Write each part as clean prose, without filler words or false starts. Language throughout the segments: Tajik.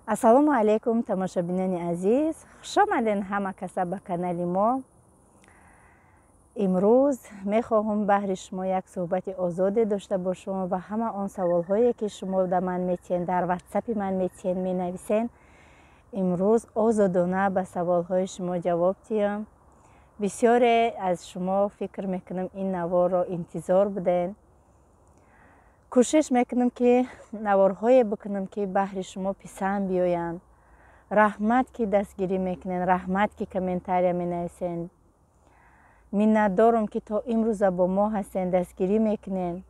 Ассалому алайкум, тамошобинони азиз, хушомаден ҳама каса ба канали мо. Имрӯз мехоҳам баҳри шумо як суҳбати озоде дошта бошам ва ҳама он саволҳое, ки шумо да ман метиҳен, дар ватсапи ман метиҳен, менависен, имрӯз озодона ба саволҳои шумо ҷавоб диҳам. Бисёре аз шумо, фикр мекунам, ин наворро интизор буден. Кӯшиш мекунам, ки наворҳое бикунам, ки баҳри шумо писанд биёянд. Раҳмат, ки дастгирӣ мекунен, раҳмат, ки комментария менависен. Миннатдорам, ки то имрӯза бо мо ҳастен, дастгирӣ мекунен.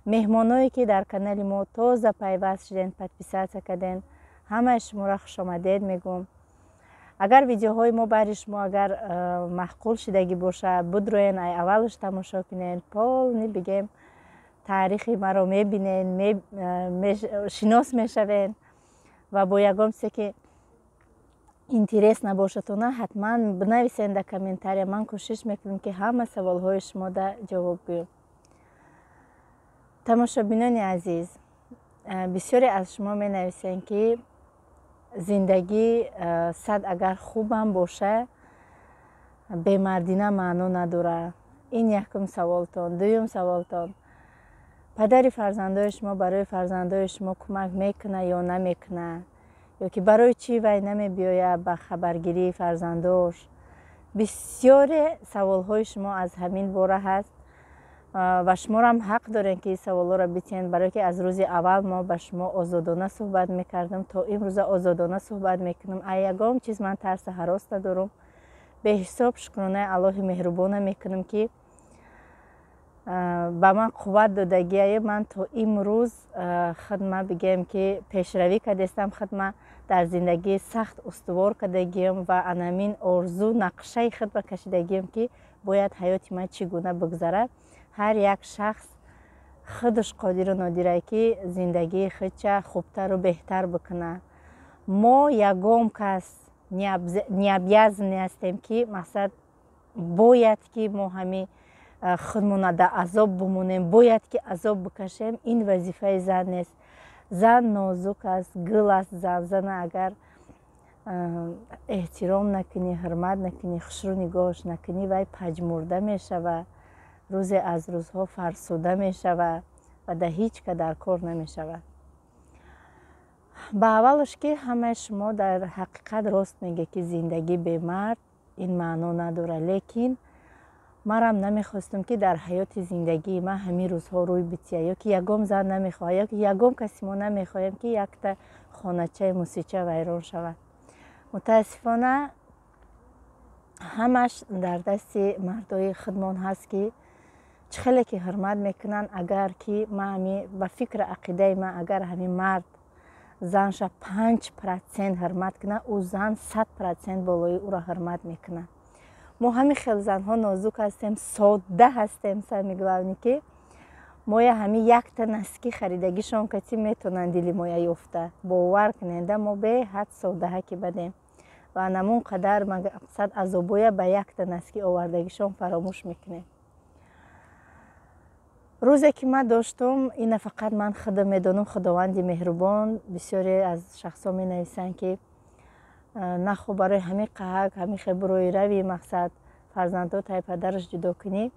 Меҳмоное, ки дар канали мо тоза пайваст шуден, подписаться карден, ҳамаи шуморо хушомадед мегӯм. Агар видеоҳои мо баҳри шумо агар маъқул шидагӣ бошад, будроен, ай аввалаш тамошо кунен, полный бигем, таърихи маро мебинен, шинос мешавен ва бо ягон чизе, ки интерес набошадона, ҳатман бинависен дар комментария. Ман кӯшиш мекунам, ки ҳама саволҳои шумода ҷавоб гӯям. Тамошобинони азиз, бисёре аз шумо менависен, ки зиндагӣ сад агар хубам боша, бемардина маъно надорад. Ин якум саволтон. Дуюм саволтон: падари фарзандои шумо барои фарзандои шумо кӯмак мекунад ё намекунад, ё ки барои чӣ вай намебиёяд ба хабаргирии фарзандош? Бисёре саволҳои шумо аз ҳамин бора ҳаст ва шуморам ҳақ дорем, ки ин саволҳоро битиҳен, барое ки аз рӯзи аввал мо ба шумо озодона суҳбат мекардем, то имрӯза озодона суҳбат мекунем. Ай ягон чиз ман тарсу ҳарос надорам. Беҳисоб шукронаи Аллоҳи меҳрубона мекунам, ки ба ман қувват додагиае. Ман то имрӯз хидма бигем, ки пешравӣ кардестам, хидма дар зиндагӣ сахт устувор кардагиам ва анамин орзу нақшаи хидма кашидагиам, ки бояд ҳаёти ман чӣ гуна бигзарад. Ҳар як шахс худаш қодиру нодирае, ки зиндагии худча хубтару беҳтар бикунад. Мо ягон кас не обязаны ҳастем, ки мақсад бояд, ки мо ҳами худмона дар азоб бимонем, бояд ки азоб бикашем. Ин вазифаи зан нест. Зан нозук аст, гул аст зан. Зана агар эҳтиром накунӣ, ҳурмат накунӣ, хушрӯ нигоҳш накунӣ, вай паҷмурда мешавад, рӯзе аз рӯзҳо фарсуда мешавад ва дар ҳеҷ ка дар кор намешавад. Ба аввалаш, ки ҳамаи шумо дар ҳақиқат рост мегӯед, ки зиндагӣ бемард ин маъно надорад, лекин марам намехостам, ки дар ҳаёти зиндагии ман ҳамин рӯзҳо рӯй бития, ё ки ягон зан намехоҳад, ё ки ягон каси мо намехоҳем, ки якта хоначаи мусича вайрон шавад. Мутаассифона, ҳамаш дар дасти мардои худмон ҳаст, ки чӣ хеле ки ҳурмат мекунанд. Агар ки ман ба фикру ақидаи ман, агар ҳамин мард занша 5% ҳурмат кунад, ӯ зан 100% болои ӯро ҳурмат мекунад. Мо ҳамин хел занҳо нозук ҳастем, содда ҳастем. Самое главное, ки моя ҳамин якта носки харидагишон кати метонанд дили моя ёфта. Бовар куненда, мо беҳад соддаҳа ки бадем ва намун қадар мақсад азобоя ба якта носки овардагишон фаромӯш мекунем. Рӯзе ки ман доштум, ина фақат ман худам медонам, Худованди меҳрубон. Бисёре аз шахсҳо менависанд, ки нахо барои ҳамин қаҳак ҳамин хел бурои рави, мақсад фарзандҳо тай падараш ҷудо кунӣ.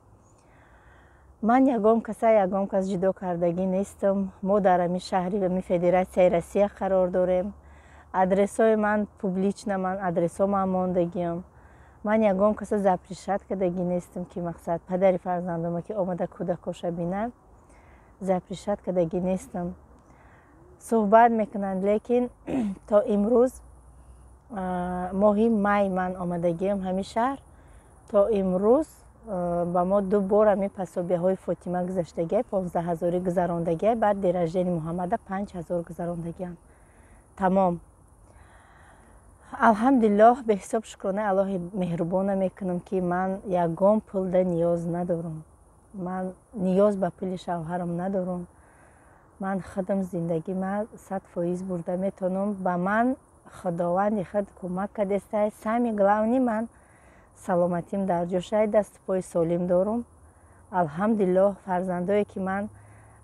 Ман ягон каса, ягон кас ҷудо кардагӣ нестам. Мо дар ҳамин шаҳри ҳамин Федератсияи Россия қарор дорем. Адресҳои ман публично, ман адресҳо ман мондагиам. Ман ягон каса запрещать кардагӣ нестам, ки мақсад падари фарзандома ки омада кӯдакоша бинад, запрещать кардагӣ нестам. Суҳбат мекунанд, лекин то имрӯз, моҳи май ман омадагиам ҳамин шаҳр, то имрӯз ба мо ду бор ҳамин пособияҳои Фотима гузаштагиай, 15 ҳазорӣ гузарондагиай, баъд день рождения Муҳаммада 5000 гузарондагиам, тамом. Алҳамдулиллоҳ, беҳисоб шукронаи Аллоҳи меҳрубона мекунам, ки ман ягон пулда ниёз надорам. Ман ниёз ба пули шавҳарам надорам. Ман худам зиндагӣ ман 100% бурда метавонам. Ба ман Худованди худ кӯмак кардестай. Самое главное, ман саломатим дар ҷошай, дасту пои солим дорум, алҳамдулиллоҳ. Фарзандое ки ман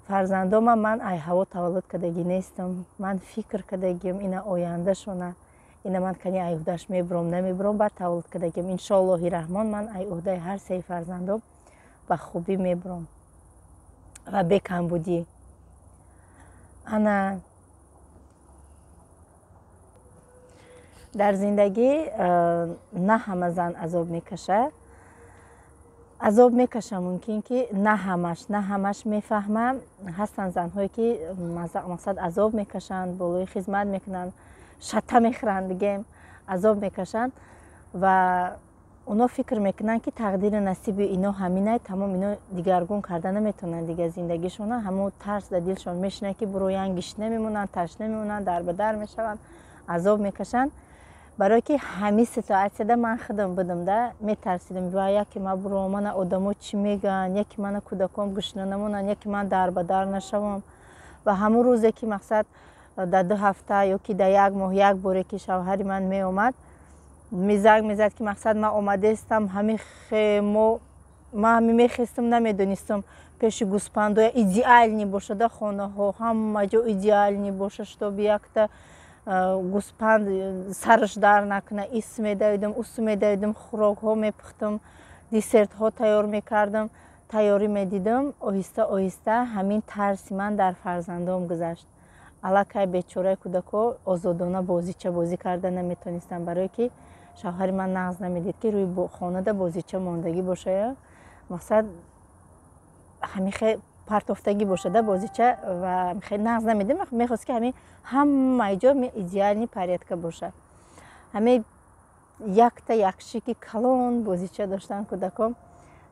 Фарзандома ман ай ҳаво таваллуд кардагӣ нестам, ман фикр кардагиам ина ояндашона, ина ман кани ай уҳдаш мебуром, намебуром, баъд таваллуд кардагиам. Иншоаллоҳи раҳмон, ман ай уҳдаи ҳар сеи фарзандом ба хубӣ мебуром ва бекамбудӣ. Ана дар зиндагӣ на ҳама зан азоб мекашад. Азоб мекаша мумкин ки на ҳамаш, на ҳамаш мефаҳмам. Ҳастанд занҳое ки мақсад азоб мекашанд, болои хизмат мекунанд, шата мехӯранд, бигем, азоб мекашанд ва оно фикр мекунанд, ки тақдири насиби ино ҳаминай, тамом, ино дигаргун карда наметавонанд дигар зиндагишона. Ҳамон тарс дар дилшон мешинад, ки буроян гишна мемонанд, ташна мемонанд, дарбадар мешаванд, азоб мекашанд. Барое ки ҳамин ситуатсияда ман худам будам да, метарсидам, ва яке ман буром, мана одамо чӣ мегӯянд, яке мана кӯдаком гушна намонанд, яке ман дарбадар нашавам. Ва ҳамон рӯзе ки мақсад дар 2 ҳафта ё ки дар як моҳ як боре ки шавҳари ман меомад, занг мезад, ки мақсад ман омадаистам, ҳамин мо ман ҳамин мехестам, намедонистам, пеши гӯспандоя идеальный бошада, хонаҳо ҳама ҷо идеальный боша, чтобы якта гӯспанд сараш дар накуна. Ис медавидам, ус медавидам, хӯрокҳо мепухтам, десертҳо тайёр мекардам, тайёрӣ медидам. Оҳиста оҳиста ҳамин тарси ман дар фарзандом гузашт. Аллакай бечораи кӯдакҳо озодона бозича бозӣ карда наметонистанд, барое ки шавҳари ман нағз намедид, ки рӯи хонада бозича мондагӣ бошая, мақсад ҳамихе партофтагӣ бошада бозича, ва хеле нағз намедид. Мехост, ки ҳамин ҳамаи ҷо идеальный порядка боша. Ҳамин якта якшики калон бозича доштанд кӯдакон,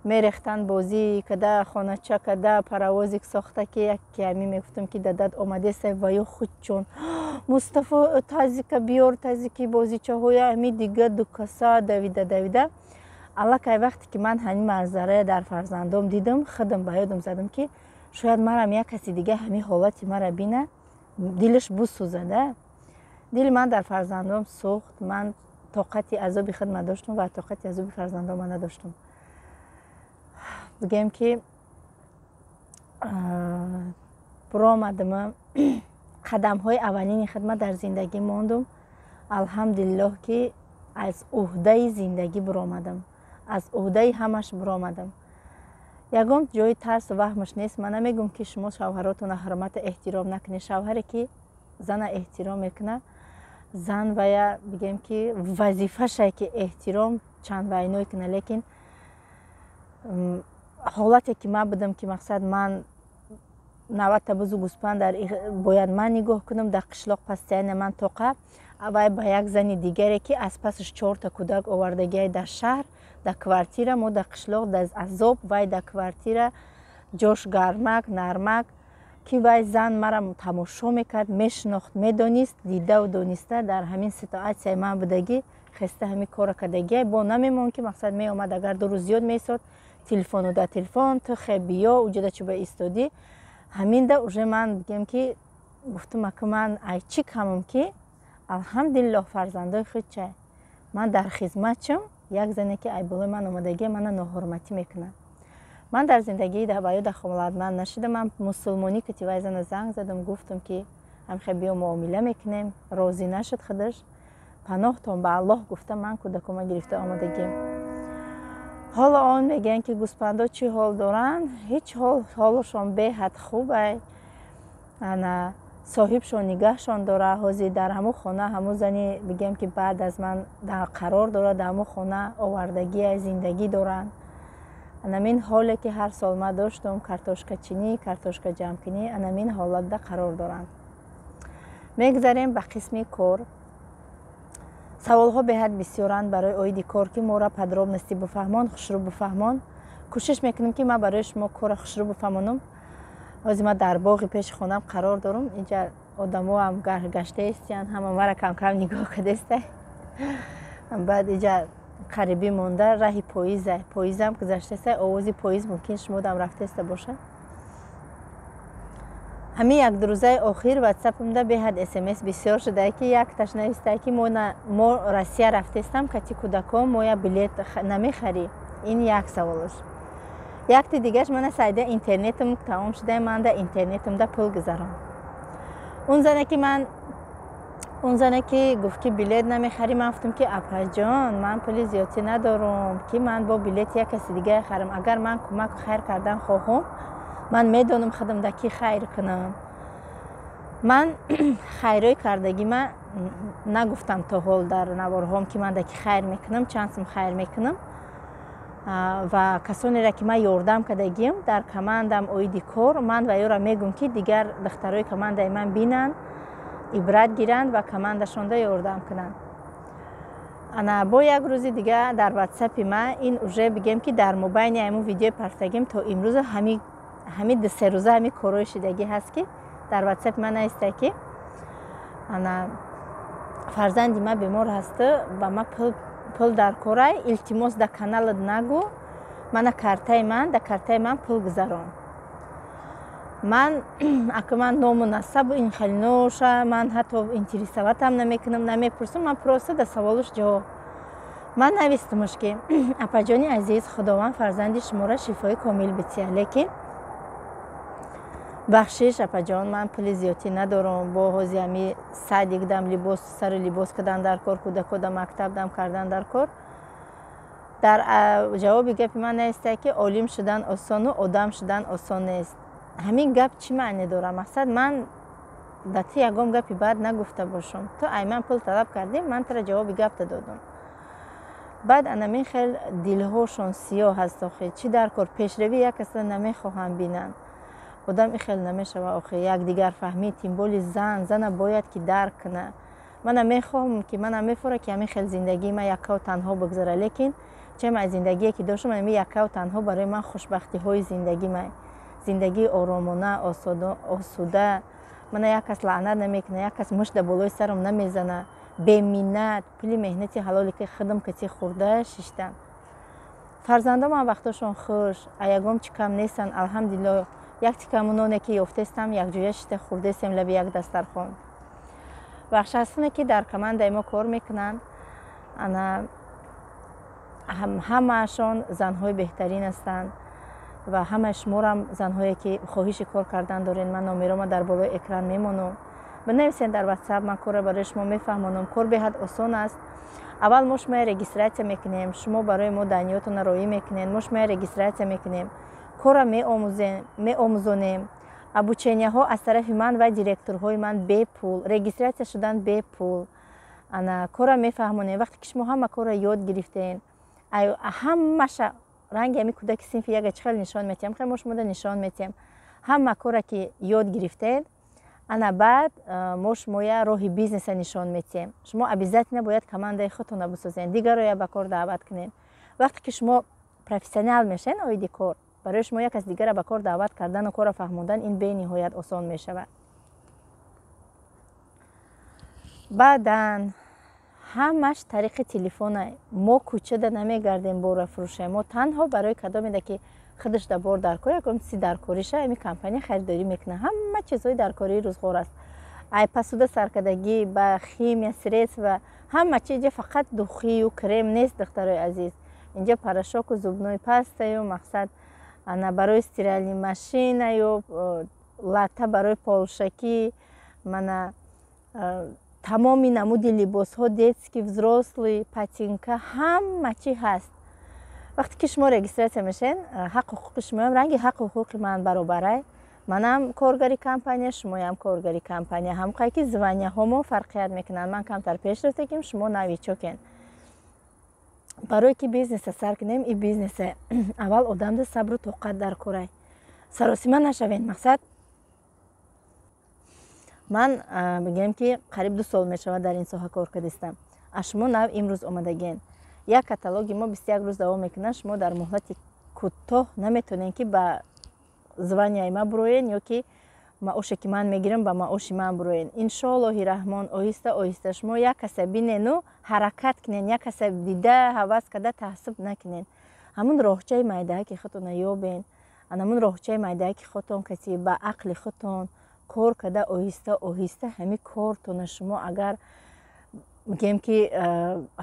мерехтанд, бозӣ када, хонача када, паровозик сохта, ки яке ҳамин мегуфтам, ки дадат омадеста, ва ё худчон Мустафо тазика биёр, тазики бозичаҳоя, ҳамин дига дукаса давида давида. Аллакай вақте ки ман ҳамин манзарая дар фарзандом дидам, худам ба ёдам задам, ки шояд марам як каси дига ҳамин ҳолати мара бина, дилаш бисӯзада. Дили ман дар фарзандом сӯхт. Ман тоқати азоби худ надоштам ва тоқати азоби фарзандома надоштам. Бигем ки буромадама, қадамҳои аввалини хидмат дар зиндагӣ мондум. Алҳамдулиллоҳ, ки аз уҳдаи зиндагӣ буромадам, аз уҳдаи ҳамаш буромадам. Ягон ҷои тарсу ваҳмаш нест. Ман намегӯм, ки шумо шавҳаротона ҳурмату эҳтиром накунед. Шавҳаре ки зана эҳтиром мекунад, зан вая, бигем ки, вазифашае, ки эҳтиром чанд вайной кунад. Лекин ҳолате ки ман будам, ки мақсад ман 90-та бузу гӯспанд дар бояд ман нигоҳ кунам, дар қишлоқ постоянно ман тоқа, вай ба як зани дигаре, ки аз пасаш чорта кӯдак овардагиай, дар шаҳр, дар квартира, мо дар қишлоқ дар азоб, вай дар квартира ҷош гармак нармак, ки вай зан мара тамошо мекард, мешинохт, медонист, дидаву дониста дар ҳамин ситуатсияи ман будагӣ, хеста ҳамин кора кардагиай. Бо намемон, ки мақсад меомад, агар 2 рӯз зиёд меистод, телефону дар телефон: «Ту хе биё, уҷода чӣ ба истодӣ?» Ҳаминда уже ман, бигем ки, гуфтум: «Ака, ман ай чӣ камам, ки алҳамдулиллоҳ фарзандои худ чай, ман дар хизматчам, як зане ки ай болои ман омадагия, мана ноҳурматӣ мекунад?» Ман дар зиндагии ба ё дахолатманд нашудам. Ман мусулмонӣ кати вай зана занг задам, гуфтам, ки ҳамхе биё, муомила мекунем. Розӣ нашуд худаш. Паноҳтон ба Аллоҳ гуфта, ман кӯдакома гирифта омадагиам. Ҳоло он мегӯянд, ки гӯспандо чӣ ҳол доранд. Ҳеҷ ҳол, ҳолашон беҳад хубай. Ана соҳибшон нигаҳшон дора. Ҳозир дар ҳамун хона ҳамун зани, бигем ки, баъд аз ман қарор дорад, дар ҳамун хона овардагия, зиндагӣ доранд. Анамин ҳоле ки ҳар сол ман доштум, картошкачинӣ, картошка ҷамъкунӣ, анамин ҳолатда қарор доранд. Мегузарем ба қисми кор. Саволҳо беҳад бисёранд барои оиди кор, ки моро подробности бифаҳмон, хушрӯ бифаҳмон. Кӯшиш мекунем, ки ман барои шумо корро хушрӯ бифаҳмонам. Ҳозир ман дар боғи пеши хонам қарор дорам. Инҷа одамоам гаштаистиянд, ҳама мара камкам нигоҳ кардеста. Баъд инҷа қарибӣ монда раҳи поиза, поизам гузаштаста, овози поиз мумкин шумодам рафтаиста бошад. Ҳамин як-ду рӯзаи охир ватсапамда беҳад смс бисёр шуда, ки якташ нависта, ки мо Россия рафтестам кати кӯдакон, моя билет намехарӣ? Ин як саволаш. Якти дигаш мана сайда интернетам тамом шуда, ман да интернетамда пул гузарон. Он зане ки ман, он зане ки гуфт, ки билет намехарӣ, ман гуфтам, ки апаҷон, ман пули зиёдтӣ надорум, ки ман бо билети як каси дигаре харам. Агар ман кӯмаку хайр кардан хоҳам, ман медонам худам да ки хайр кунам. Ман хайрҳои кардагима нагуфтам то ҳол дар наворҳом, ки ман да ки хайр мекунам, чанд сум хайр мекунам. Ва касонеро, ки ман ёрдам кардагиам дар командам оиди кор, ман ва ёро мегӯм, ки дигар духтарои командаи ман бинанд, ибрат гиранд ва командашонда ёрдам кунанд. Ана бо як рӯзи дига дар ватсапи ман, ин уже бигем, ки дар мобайни ҳамун видеои партагим то имрӯза, ҳами 2-се рӯза ҳами корҳои шидагӣ ҳаст, ки дар ватсапи ман наиста, ки ана фарзанди ман бемор ҳасту ба ман пул дар корай, илтимос, да каналат нагӯ, мана картаи ман, да картаи ман пул гузарон. Ман ака ман ному насабу ин хелиноша ман ҳатто интересовать ам намекунам, намепурсам. Ман просто да саволуш ҷавоб ман навистамаш, ки апаҷони азиз, Худованд фарзанди шуморо шифои комил бития, лекин бахшиш, апаҷон, ман пули зиёдтӣ надорам. Бо ҳози ҳами садик дам либос, сару либос кардан дар кор, кӯдако да мактаб дам кардан дар кор. Дар ҷавоби гапи ман наиста, ки олим шудан осону одам шудан осон нест. Ҳамин гап чӣ маъне дорад? Мақсад, ман да ту ягон гапи бад нагуфта бошам, ту ай ман пул талаб кардӣ, ман тура ҷавоби гапта додам. Баъд анамин хел дилҳошон сиёҳ ҳаст. Охи, чӣ дар кор? Пешравӣ як касра намехоҳам бинанд. Одам и хел намешава охи, якдигарфаҳмӣ, тем более зан зана бояд ки дарк куна. Мана мехоҳам, ки мана мефора, ки ҳамин хел зиндагии ман яккаву танҳо бигзара, лекин чем аз зиндагие ки доштам, ҳами яккаву танҳо барои ман хушбахтиҳои зиндагӣ ман, зиндагии оромона, осуда. Мана як кас лаънат намекуна, як кас мушт да болои сарам намезана, беминнат пули меҳнати ҳалоле ки худам кати хӯрда шиштам. Фарзандомам вақтошон хуш, а ягон чӣ кам нестанд, алҳамдулилло. Як тикаму ноне ки ёфтестам, якҷоя шита хӯрдестем лаби як дастархон. Ва шахсоне ки дар командаи мо кор мекунанд, ана ҳамаашон занҳои беҳтарин ҳастанд. Ва ҳамаи шуморам, занҳое ки хоҳиши кор кардан доред, ман номерома дар болои экран мемонам, бинависед дар ватсап, ман корро барои шумо мефаҳмонам. Кор беҳад осон аст. Аввал мо шумоя регистрация мекунем, шумо барои мо данные ётонро роӣ мекунед, мо шумоя регистрация мекунем, корро меомӯзонем. Обучения ҳо аз тарафи ман ва директорҳои ман бепул, регистрация шудан бепул. Ана корро мефаҳмонем. Вақте ки шумо ҳама корро ёд гирифтен, ҳамаша ранги ҳами кӯдаки синфи яга чӣ хел нишон метиҳам, хел мо шумода нишон метиҳем. Ҳама корро ки ёд гирифтед, ана баъд мо шумоя роҳи бизнеса нишон метиҳем. Шумо обязательно бояд командаи худтонро бисозед, дигарроя ба кор даъват кунед. Вақте ки шумо профессионал мешавед оиди кор, барои шумо як кас дигарро ба кор даъват кардану корро фаҳмондан ин бениҳоят осон мешавад. Баъдан ҳамаш тариқи телефона. Мо кӯчада намегардем, бора фурӯшем. Мо танҳо барои кадомеда ки худаш да бор дар кор, ягон чизи даркориша, ами компания харидорӣ мекунад. Ҳама чизҳои даркории рӯзғор аст, ай посуда саркардагӣ ба химия, средства, ҳама чи. Инҷа фақат духи ю крем нест, духтарои азиз, инҷа порошок у зубной паста ю, мақсад, ана барои стиральный машина ю, лата барои полшакӣ, мана тамоми намуди либосҳо, детский, взрослый, ботинка, ҳама чӣ ҳаст. Вақте ки шумо регистрация мешавед, ҳаққу ҳуқуқи шумоям ранги ҳаққу ҳуқуқи ман баробарай. Манам коргари компания, шумоям коргари компания, ҳамқай ки звания ҳомо фарқият мекунанд. Ман камтар пеш рафтагим, шумо новичок ен. Барое ки бизнеса сар кунем, и бизнеса аввал одамда сабру тоқат дар корай, саросима нашавед. Мақсад, ман бигем, ки қариб 2 сол мешавад дар ин соҳа кор кардистам, аз шумо нав имрӯз омадаген. Як каталоги мо 21 рӯз давом мекунад. Шумо дар муҳлати кӯтоҳ наметонед, ки ба звания и ман буроен ё ки маоше ки ман мегирам, ба маоши ман буроен. Иншоаллоҳи раҳмон, оҳиста оҳиста шумо як каса бинену ҳаракат кунен, як каса дида, ҳавас карда, таассуб накунен. Ҳамун роҳчаи майдааки худтона ёбен, ҳамун роҳчаи майдааки худтон каси ба ақли худтон кор карда, оҳиста оҳиста ҳамин кортона шумо агар мегӯем, ки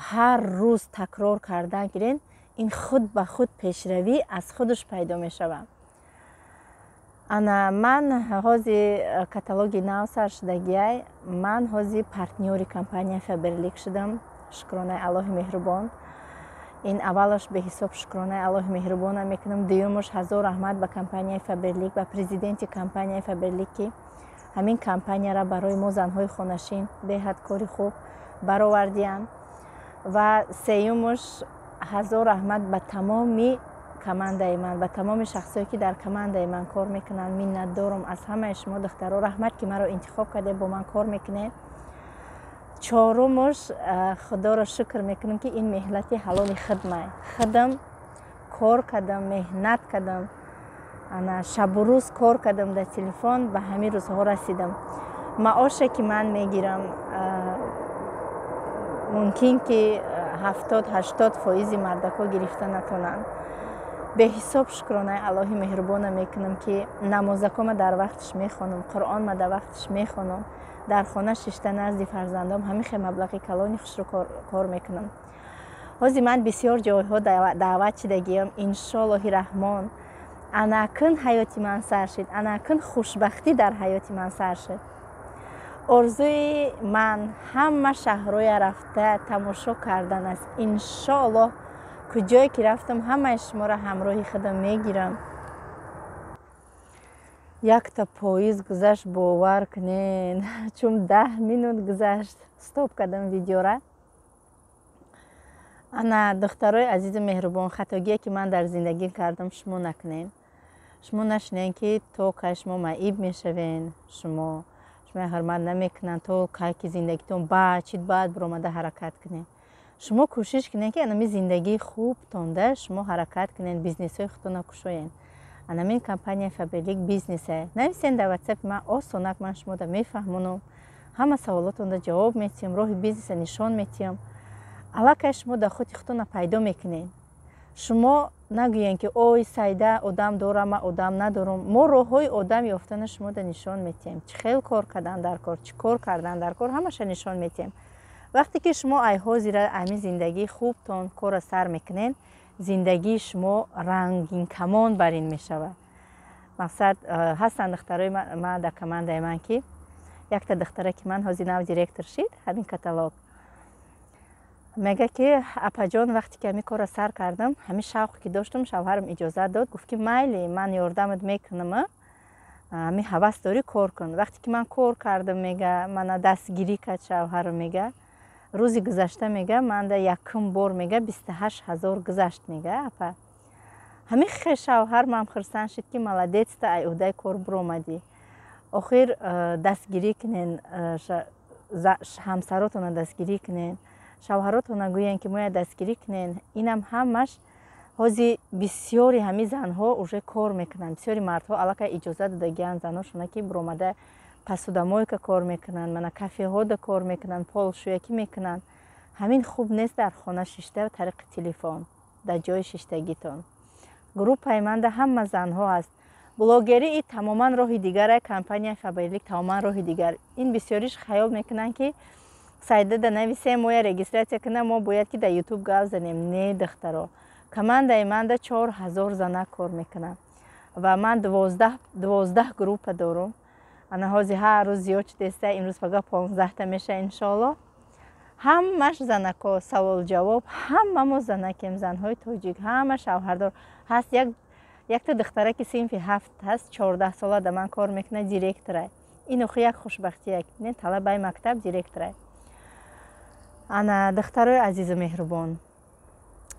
ҳар рӯз такрор кардан гирен. Ин худ ба худ пешравӣ аз худаш пайдо мешавад. Ана ман ҳози каталоги нав сар шудагиай, ман ҳози партнёри компания Фаберлик шудам. Шукронаи Аллоҳи меҳрубон. Ин аввалаш беҳисоб шукронаи Аллоҳи меҳрубонам мекунам. Дуюмаш, ҳазор раҳмат ба компанияи Фаберлик, ба президенти компанияи Фаберлик, ки ҳамин компанияра барои мо, занҳои хонашин, беҳад кори хуб баровардиянд. Ва сеюмаш, ҳазор раҳмат ба тамоми командаи ман, ба тамоми шахсое, ки дар командаи ман кор мекунанд. Миннатдорам аз ҳамаи шумо, духтаро. Раҳмат, ки маро интихоб кардед, бо ман кор мекунед. Чорумуш, Худоро шукр мекунам, ки ин меҳнати ҳалоли хидмай. Худам кор кардам, меҳнат кардам, ана шабу рӯз кор кардам дар телефон, ба ҳамин рӯзҳо расидам. Маоше, ки ман мегирам, мумкин ки 70-80 фоизи мардакҳо гирифта натонанд. Беҳисоб шукронаи Аллоҳи меҳрубона мекунам, ки намозакома дар вақташ мехонам, Қуръонма дар вақташ мехонам, дар хона шишта назди фарзандом ҳамин хел маблағи калони хушрӯ кор мекунам. Ҳозир ман бисёр ҷойҳо даъват шидагиам. Иншоаллоҳи раҳмон, анакун ҳаёти ман сар шид, анакун хушбахтӣ дар ҳаёти ман сар шуд. Орзуи ман ҳама шаҳрҳоя рафта тамошо кардан аст. Иншоаллоҳ, куҷое ки рафтам, ҳамаи шуморо ҳамроҳи худам мегирам. Якта поезд гузашт, бовар кунен, чун 10 минут гузашт, стоп кардам видеора. Ана, духтарои азизу меҳрубон, хатогие, ки ман дар зиндагӣ кардам, шумо накунед. Шумо нашунед, ки то кай шумо маиб мешавен, шумо ҳурмат намекунанд, то кай ки зиндагитон баъд чид, баъд биромада ҳаракат кунед. Шумо кӯшиш кунед, ки анами зиндагии хубтонда шумо ҳаракат кунед, бизнесҳои худтона кушоед. Анамин компания Фаберлик бизнесе. Нависен дар Ватсапи ман, осонак ман шумода мефаҳмонам, ҳама саволотонда ҷавоб метиҳам, роҳи бизнеса нишон метиҳам. Аллакай шумо дар худи худтона пайдо мекунед. Шумо нагӯед, ки ой, Сайда одам дорам, ман одам надорам. Мо роҳҳои одам ёфтана шумода нишон метиҳем, чӣ хел кор кардан дар кор, чӣ кор кардан дар кор, ҳамаша нишон метиҳем. Вақте ки шумо ай ҳозира ами зиндагии хубтон корро сар мекунед, зиндагии шумо рангинкамон бар ин мешавад. Мақсад, ҳастанд духтарои ма дар командаи ман, ки якта духтара, ки ман ҳозир нав директор шид ҳамин каталог, мега, ки апаҷон, вақте ки ҳамин корро сар кардам, ҳамин шавқе ки доштам, шавҳарам иҷозат дод, гуфт, ки майли, ман ёрдамат мекунам, ҳамин ҳавас дорӣ, кор кун. Вақте ки ман кор кардам, мега, мана дастгирӣ кард шавҳарам. Мега, рӯзи гузашта, мега, манда якум бор, мега, 28 000 гузашт. Мега, апа, ҳамин хел шавҳар ман хурсанд шуд, ки молодец, та ай уҳдаи кор биромадӣ. Охир дастгирӣ кунен ҳамсаротона, дастгирӣ кунен шавҳаротона, гӯян, ки моя дастгирӣ кунен. Инам ҳамаш ҳози бисёри ҳамин занҳо уже кор мекунанд. Бисёри мардҳо аллакай иҷозат додагианд занҳошона, ки биромада посудомойка кор мекунанд, мана кафеҳода кор мекунанд, полшӯякӣ мекунанд. Ҳамин хуб нест, дар хона шишта, тариқи телефон, дар ҷои шиштагитон. Группаи манда ҳама занҳо ҳаст. Блогерӣ и тамоман роҳи дигара, компания Фаберлик тамоман роҳи дигар. Ин бисёриш хаёл мекунанд, ки Сайдада нависем, моя регистрация кунам, мо бояд ки дар Ютуб гап занем. Не, духтаро, командаи манда 4000 занак кор мекунад ва ман 12 группа дорум. Ана ҳозир ҳар рӯз зиёд шудеста, имрӯз пага 15-та меша, иншоалло. Ҳамаш занако, савол-ҷавоб. Ҳама мо занакем, занҳои тоҷик, ҳама шавҳардор ҳаст. Якта духтара, ки синфи ҳафт ҳаст, 14 сола, да ман кор мекунад, директора. Ин охи як хушбахтия, не талабаи мактаб директора. Ана, духтарои азизу меҳрубон,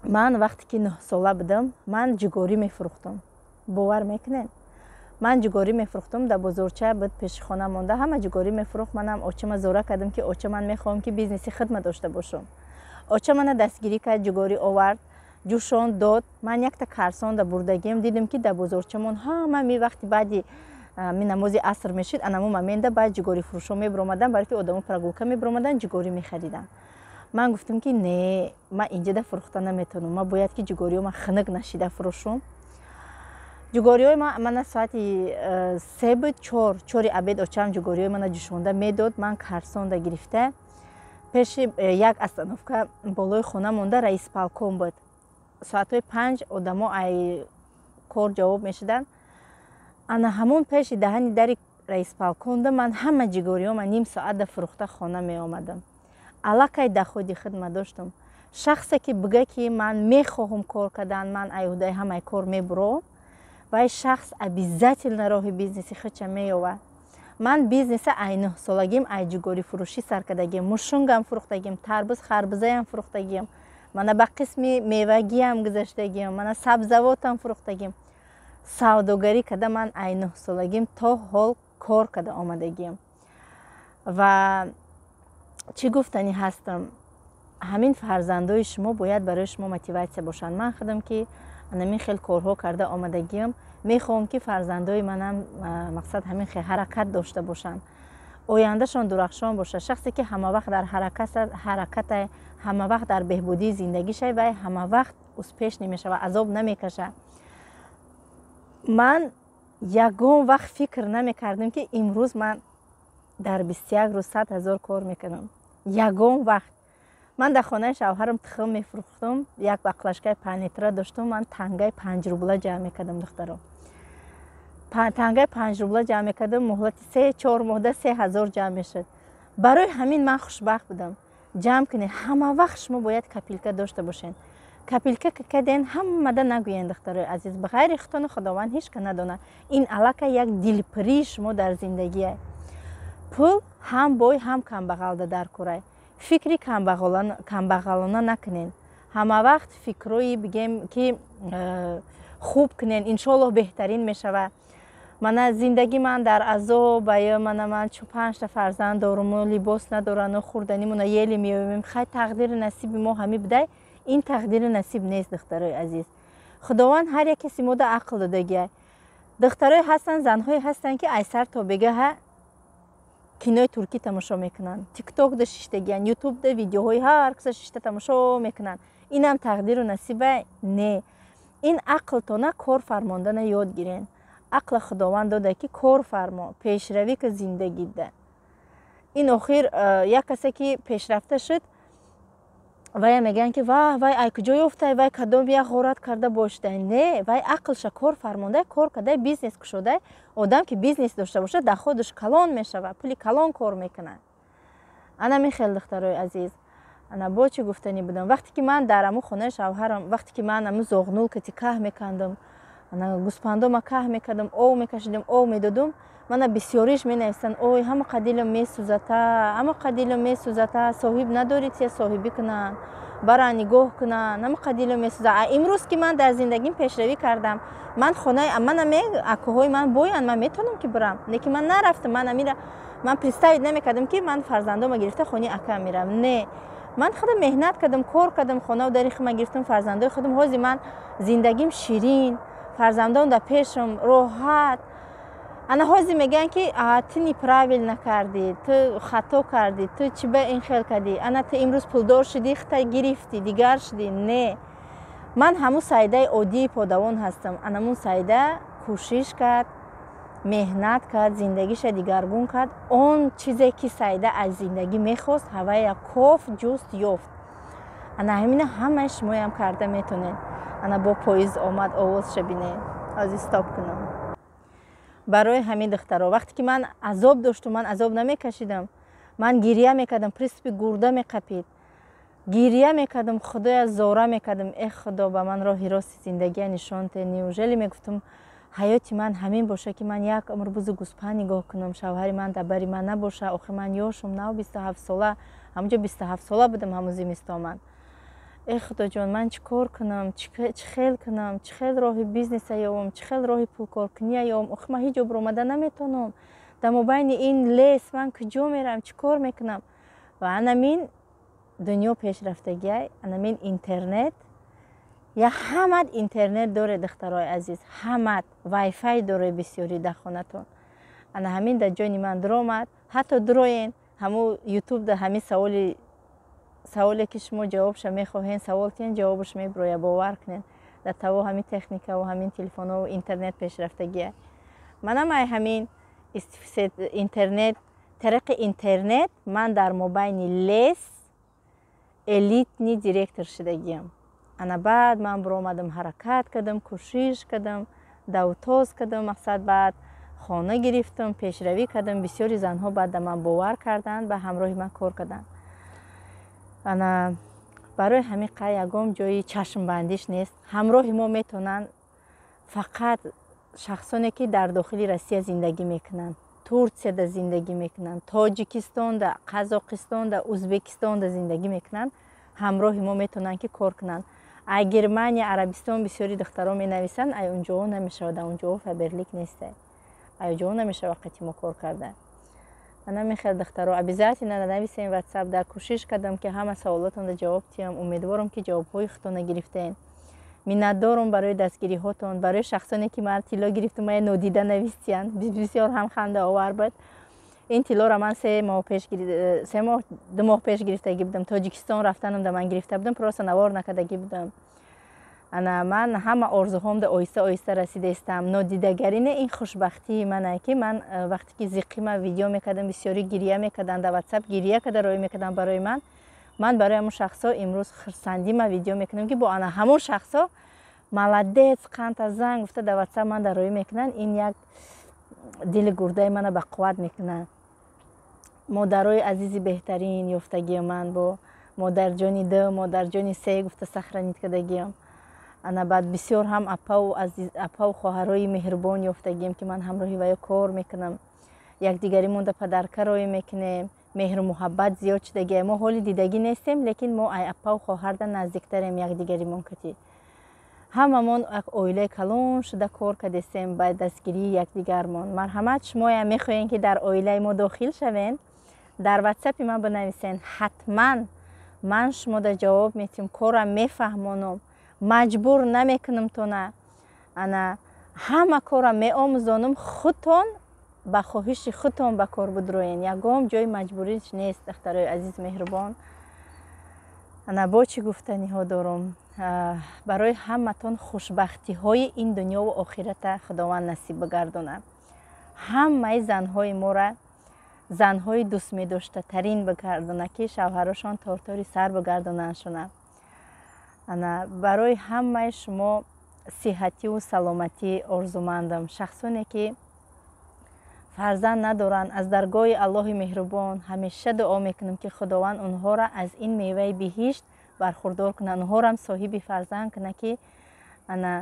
ман вақте ки 9-сола будам, ман ҷугорӣ мефурӯхтам. Бовар мекунед, ман ҷугорӣ мефурӯхтам. Дар бозорча буд пеши хона монда, ҳама ҷугорӣ мефурӯхт. Манам очама зора кардам, ки оча, ман мехоҳам, ки бизнеси хидма дошта бошам. Оча мана дастгирӣ кард, ҷугорӣ овард, ҷӯшон дод. Ман якта карсонда бурдагиам, дидем, ки дар бозорчамон ҳама ми вақти баъди ми намози аср мешид, анамо момента баъд ҷугорифурӯшо мебиромаданд, барои ки одамо прогулка мебиромаданд, ҷугорӣ мехариданд. Ман гуфтам, ки не, ман инҷода фурӯхта наметавонам, ман бояд, ки ҷугориҳо хунук нашида фурӯшум. Ҷугориҳои мана соати 3 буд, 4, 4-и обед очам ҷугориҳои мана ҷӯшонда медод. Ман карсонда гирифта, пеши як остановка болои хона монда, райисполком буд. Соатҳои 5 одамо ай кор ҷавоб мешуданд. Ана ҳамон пеши даҳани дари райисполкомда ман ҳама ҷигориёма ним соата фурӯхта, хона меомадам. Аллакай доходи хидма доштам. Шахсе ки бига, ки ман мехоҳам кор кардан, ман айҳудаи ҳамаи кор мебуром, вай шахс обязательно роҳи бизнеси худша меёвад. Ман бизнеса ай 9 солагим ай ҷигорифурӯшӣ сар кардагим. Мушунгам фурӯхтагим, тарбуз, харбузаям фурӯхтагим, мана ба қисми мевагиам гузаштагим, мана сабзавотам фурӯхтагим. Савдогарӣ карда, ман ай 9 солагим то ҳол кор карда омадагиам. Ва чӣ гуфтанӣ ҳастам? Ҳамин фарзандои шумо бояд барои шумо мотиватсия бошанд. Ман худам ки анамин хел корҳо карда омадагиам, мехоҳам, ки фарзандои манам, мақсад, ҳамин хел ҳаракат дошта бошанд, ояндашон дурахшон бошад. Шахсе ки ҳамавақт дар ҳараката, ҳамавақт дар беҳбудии зиндагишай, вай ҳамавақт успешный мешавад, азоб намекашад. Ман ягон вақт фикр намекардам, ки имрӯз ман дар 21 рӯз 100 000 кор мекунам. Ягон вақт. Ман дар хонаи шавҳарам тухм мефурӯхтам, як баклажкаи 5 литра доштам. Ман тангаи 5 рубла ҷамъ мекардам, духтаро, тангаи 5 рубла ҷамъ мекардам. Муҳлати 3-4 моҳда 3000 ҷамъ мешуд. Барои ҳамин ман хушбахт будам. Ҷамъ кунед. Ҳама вақт шумо бояд копилка дошта бошед. Копилка каден, ҳамада нагӯянд, духтарои азиз. Ба ғайри худтону Худованд ҳеҷ ка надонад. Ин аллакай як дилпурии шумо дар зиндагие. Пул ҳам бой, ҳам камбағалда дар курай. Фикри камбағалона накунед. Ҳама вақт фикрҳои, бигем, ки хуб кунед. Иншоаллоҳ, беҳтарин мешавад. Мана зиндагӣ ман дар азоб ая, мана ман чун панҷта фарзанд доруму либос надорану хӯрданимуна еле меёбем. Хай, тақдири насиби мо ҳами будай. Ин тақдири насиб нест, духтарои азиз. Худованд ҳар як каси мода ақл додагиай. Духтарои ҳастанд, занҳое ҳастанд, ки ай сар то бегаҳа кинои туркӣ тамошо мекунанд, Тиктокда шиштагиянд, Ютубда видеоҳои ҳар каса шишта тамошо мекунанд. Инам тақдиру насиба не. Ин ақлтона кор фармондана ёд гирен. Ақла Худованд дода, ки кор фармо, пешравӣ ка зиндагида. Ин охир як касе ки пешрафта шуд, вая мегӯянд, ки ва вай ай куҷо ёфтай, вай кадом як ғорат карда бошдай. Не, вай ақлша кор фармондай, кор кардай, бизнес кушодай. Одам ки бизнес дошта бошад, доходаш калон мешавад, пули калон кор мекунад. Ана михел, духтарои азиз. Ана бо чӣ гуфтанӣ будам? Вақте ки ман дар аму хонаи шавҳарам, вақте ки ман аму зоғнул кати каҳ мекандам, ана гӯспандома каҳ мекардам, ов мекашидам, ов медодум, мана бисёриш менависанд: «Ой, ҳама қадилам месӯзата, ҳама қадилам месӯзата, соҳиб надорӣ, тия соҳибӣ кунанд, бара нигоҳ кунанд, ҳама қадилам месӯза». А имрӯз ки ман дар зиндагим пешравӣ кардам, ман хонаи манаме, акоҳои ман боянд, ман метавонам, ки бирам, лекин ман нарафтам. Ман амира ман представить намекардам, ки ман фарзандома гирифта хонаи акам мерам. Не, ман худам меҳнат кардам, кор кардам, хонаву дари худма гирифтам, фарзандои худам. Ҳозир ман зиндагим ширин, фарзандон дар пешам, роҳат. Ана ҳозир мегӯянд, ки ту неправильно кардӣ, ту хато кардӣ, ту чӣ ба ин хел кардӣ, ана ту имрӯз пулдор шудӣ, хита гирифтӣ, дигар шудӣ. Не, ман ҳамун Саидаи оддии подавон ҳастам. Анамун Саида кӯшиш кард, меҳнат кард, зиндагиша дигаргун кард. Он чизе ки Саида аз зиндагӣ мехост, ҳавая кофт, ҷуст, ёфт. Ана ҳамина ҳамаи шумоям карда метонед. Ана бо поезд омад, овозша бинед. Ҳозир стоп кунам. Барои ҳамин, духтаро, вақте ки ман азоб доштум, ман азоб намекашидам, ман гирья мекардам, приступи гурда меқапид, гирья мекардам, Худоя зора мекардам: «Э Худо, ба ман роҳи рости зиндагия нишон те. Неужели, мегуфтам, ҳаёти ман ҳамин боша, ки ман як умр бузу гӯспанд нигоҳ кунам, шавҳари ман дар бари ман набоша? Охир ман ёшум, нав 27 сола, ҳамунҷо 27 сола будам ҳамун зимистон. Э Худоҷон, ман чӣ кор кунам, чӣ хел кунам, чӣ хел роҳи бизнеса ёвам, чӣ хел роҳи пулкоркуния ёвам? Охир ман ҳеҷ ҷо биромада наметавонам. Дар мобайни ин лес ман куҷо меравам, чӣ кор мекунам?» Ва анамин дунё пешрафтагиай, анамин интернет. Я ҳамат интернет доре, духтарои азиз, ҳамат вайфай доре бисёрӣ дар хонатон. Ана ҳамин дар ҷони ман дуромад. Ҳатто дуроен ҳаму Ютубда, ҳамин саволе ки шумо ҷавобша мехоҳен, савол тиҳен, ҷавобаш мебирояд. Бовар кунед, дар таво ҳамин техникаву ҳамин телефонову интернет пешрафтагия. Манам ай ҳамин интернет, тариқи интернет ман дар мобайни лес элитный директор шудагиям. Ана баъд ман биромадам, ҳаракат кардам, кӯшиш кардам, давтоз кардам, мақсад, баъд хона гирифтам, пешравӣ кардам. Бисёри занҳо баъд да ман бовар карданд, ба ҳамроҳи ман кор карданд. Ана барои ҳамин қа ягон ҷои чашмбандиш нест. Ҳамроҳи мо метавонанд фақат шахсоне, ки дар дохили Россия зиндагӣ мекунанд, Турсияда зиндагӣ мекунанд, Тоҷикистонда, Қазоқистонда, Узбекистонда зиндагӣ мекунанд, ҳамроҳи мо метавонанд, ки кор кунанд. Ай Германия, Арабистон бисёри духтаро менависанд, ай унҷоҳо намешавад, унҷоҳо Фаберлик неста, ай унҷоҳо намешавад қати мо кор карда. Ана мехел, духтаро, обязательно нависем Ватсап. Дар кӯшиш кардам, ки ҳама саволотонро ҷавоб диҳам. Умедворам, ки ҷавобҳои худтонро гирифтаем. Миннатдорум барои дастгириҳотон, барои шахсоне, ки ман тилло гирифтум, мая нодида навистиянд. Бисёр ҳам хандаовар буд. Ин тиллоро ман 3 моҳ пеш, 3 моҳ, 2 моҳ пеш гирифтагӣ будам. Тоҷикистон рафтанам да ман гирифта будам, просто навор накардагӣ будам. Ана ман ҳама орзуҳомда оҳиста оҳиста расидаистам. Нодидагарӣ не, ин хушбахтии мане, ки ман вақте ки зиқима видео мекардам, бисёрӣ гирия мекарданд, дар Ватсап гирия карда роӣ мекарданд барои ман. Ман барои ҳамон шахсҳо имрӯз хурсандима видео мекунам, ки бо ана ҳамон шахсҳо «молодец, қанта зан» гуфта дар Ватсап ман дар роӣ мекунанд. Ин як дили гурдаи мана ба қувват мекунад. Модарои азизи беҳтарин ёфтагиам ман, бо модарҷони ду, модарҷони се гуфта сохранить кардагиам. Ана баъд бисёр ҳам апаву хоҳарои меҳрубон ёфтагием, ки ман ҳамроҳи ваё кор мекунам, якдигарӣ монда подарка роӣ мекунем, меҳру муҳаббат зиёд шудагия. Мо ҳоли дидагӣ нестем, лекин мо ай апаву хоҳарда наздиктарем якдигаримон кати. Ҳамамон як оилаи калон шуда кор кардестем ба дастгирии якдигармон. Марҳамат, шумоям мехоҳем, ки дар оилаи мо дохил шавен, дар Ватсапи ман бинависен. Ҳатман ман шумода ҷавоб метиҳам, корам мефаҳмонам, маҷбур намекунам тона. Ана ҳама корам меомӯзонам, худтон ба хоҳиши худтон ба кор будроен, ягон ҷои маҷбуриш нест. Духтарои азиз, меҳрубон, ана бо чӣ гуфтаниҳо дорум? Барои ҳаматон хушбахтиҳои ин дунёву охирата Худованд насиб бигардонад. Ҳамаи занҳои мора занҳои дӯстмедоштатарин бигардонад, ки шавҳарошон тортори сар бигардонандшона. Ана барои ҳамаи шумо сиҳативу саломатӣ орзумандам. Шахсоне, ки фарзанд надоранд, аз даргоҳи Аллоҳи меҳрубон ҳамеша дуо мекунам, ки Худованд онҳоро аз ин меваи биҳишт бархурдор кунад, онҳорам соҳиби фарзанд кунад, ки ана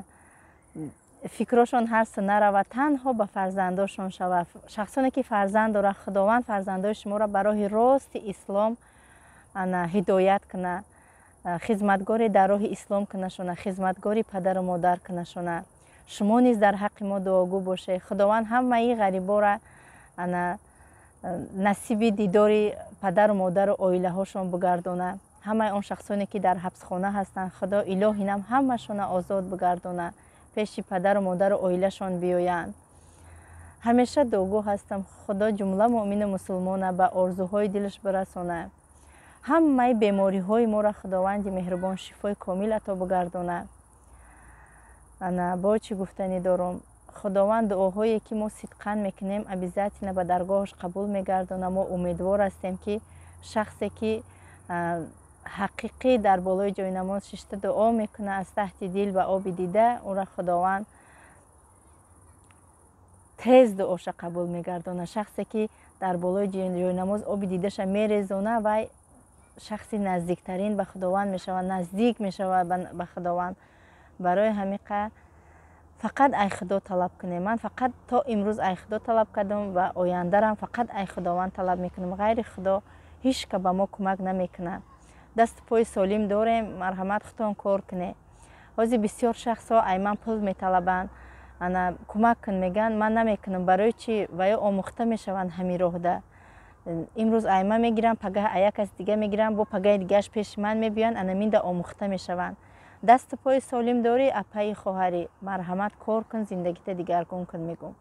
фикрошон ҳар су наравад, танҳо ба фарзандошон шавад. Шахсоне, ки фарзанд дорад, Худованд фарзандои шуморо ба роҳи рости ислом ана ҳидоят кунад, хизматгоре дар роҳи ислом кунашона, хизматгори падару модар кунашона. Шумо низ дар ҳаққи мо дуогӯ бошед. Худованд ҳамаи ғарибора ана насиби дидори падару модару оилаҳошон бигардонад. Ҳамаи он шахсоне, ки дар ҳабсхона ҳастанд, Худо илоҳинам ҳамашона озод бигардонад, пеши падару модару оилашон биёянд. Ҳамеша дуогӯ ҳастам, Худо ҷумла муъмину мусулмона ба орзуҳои дилаш бирасонад. Ҳамаи бемориҳои моро Худованди меҳрубон шифои комил ато бигардонад. Ана бо чӣ гуфтанӣ дорум? Худованд дуоҳое, ки мо сидқан мекунем, обязательно ба даргоҳаш қабул мегардонад. Мо умедвор ҳастем, ки шахсе, ки ҳақиқӣ дар болои ҷойнамоз шишта дуо мекунад, аз таҳти дил ба оби дида, ӯра Худованд тез дуоша қабул мегардонад. Шахсе, ки дар болои ҷойнамоз оби дидаша мерезона, вай шахси наздиктарин ба Худованд мешавад, наздик мешавад ба Худованд. Барои ҳамиқа фақат ай Худо талаб кунем. Ман фақат то имрӯз ай Худо талаб кардам ва ояндарам фақат ай Худованд талаб мекунам. Ғайри Худо ҳеҷ ка ба мо кӯмак намекунад. Дасту пои солим дорем, марҳамат, худтон кор кунед. Ҳозир бисёр шахсҳо ай ман пул металабанд, ана кӯмак кун мегӯянд. Ман намекунам. Барои чӣ? Ва ё омӯхта мешаванд ҳамин роҳда. Имрӯз ай ман мегирам, пагаҳ ай як каси дига мегирам, бо пагаҳи дигааш пеши ман мебиёянд. Анаминда омӯхта мешаванд. Дасту пои солим дорӣ, апаи, хоҳарӣ, марҳамат, кор кун, зиндагита дигаргун кун, мегӯм.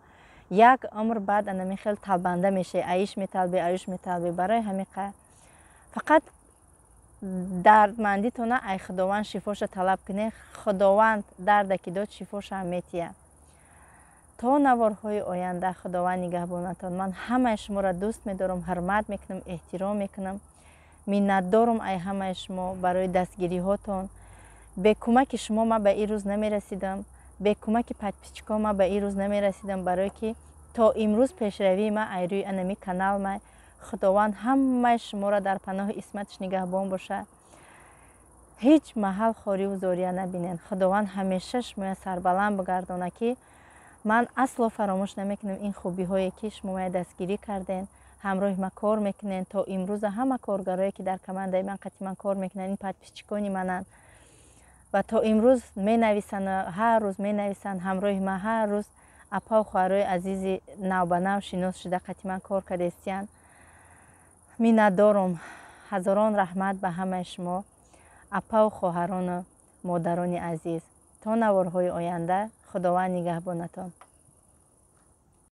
Як умр баъд анамин хел талбанда мешавӣ, аиш металбӣ, аюш металбӣ. Барои ҳамиқа фақат дардмандитона ай Худованд шифоша талаб кунед. Худованд дарда ки дод, шифошаам метиҳад. То наворҳои оянда Худованд нигаҳбонатон. Ман ҳамаи шуморо дӯст медорам, ҳурмат мекунам, эҳтиром мекунам. Миннатдорум ай ҳамаи шумо барои дастгириҳотон. Бе кӯмаки шумо ман ба ин рӯз намерасидам, бе кӯмаки подписчикҳо ман ба ин рӯз намерасидам, барое ки то имрӯз пешравии ман айрӯи анами канал май. Худованд ҳамаи шуморо дар паноҳи исматаш нигаҳбон бошад. Ҳеҷ маҳал хориву зория набинед. Худованд ҳамеша шумоя сарбаланд бигардонад, ки ман асло фаромӯш намекунам ин хубиҳое, ки шумо мая дастгирӣ карден, ҳамроҳи ман кор мекунед. То имрӯза ҳама коргарое, ки дар командаи ман, қати ман кор мекунанд, ин подписчикони мананд ва то имрӯз менависанд, ҳар рӯз менависанд ҳамроҳи ман. Ҳар рӯз апау хоҳарои азизи навбанав шинос шуда, қати ман кор кардестиянд. Миннатдорум. Ҳазорон раҳмат ба ҳамаи шумо, апау хоҳарону модарони азиз. То наворҳои оянда, Худованд нигаҳбонатон.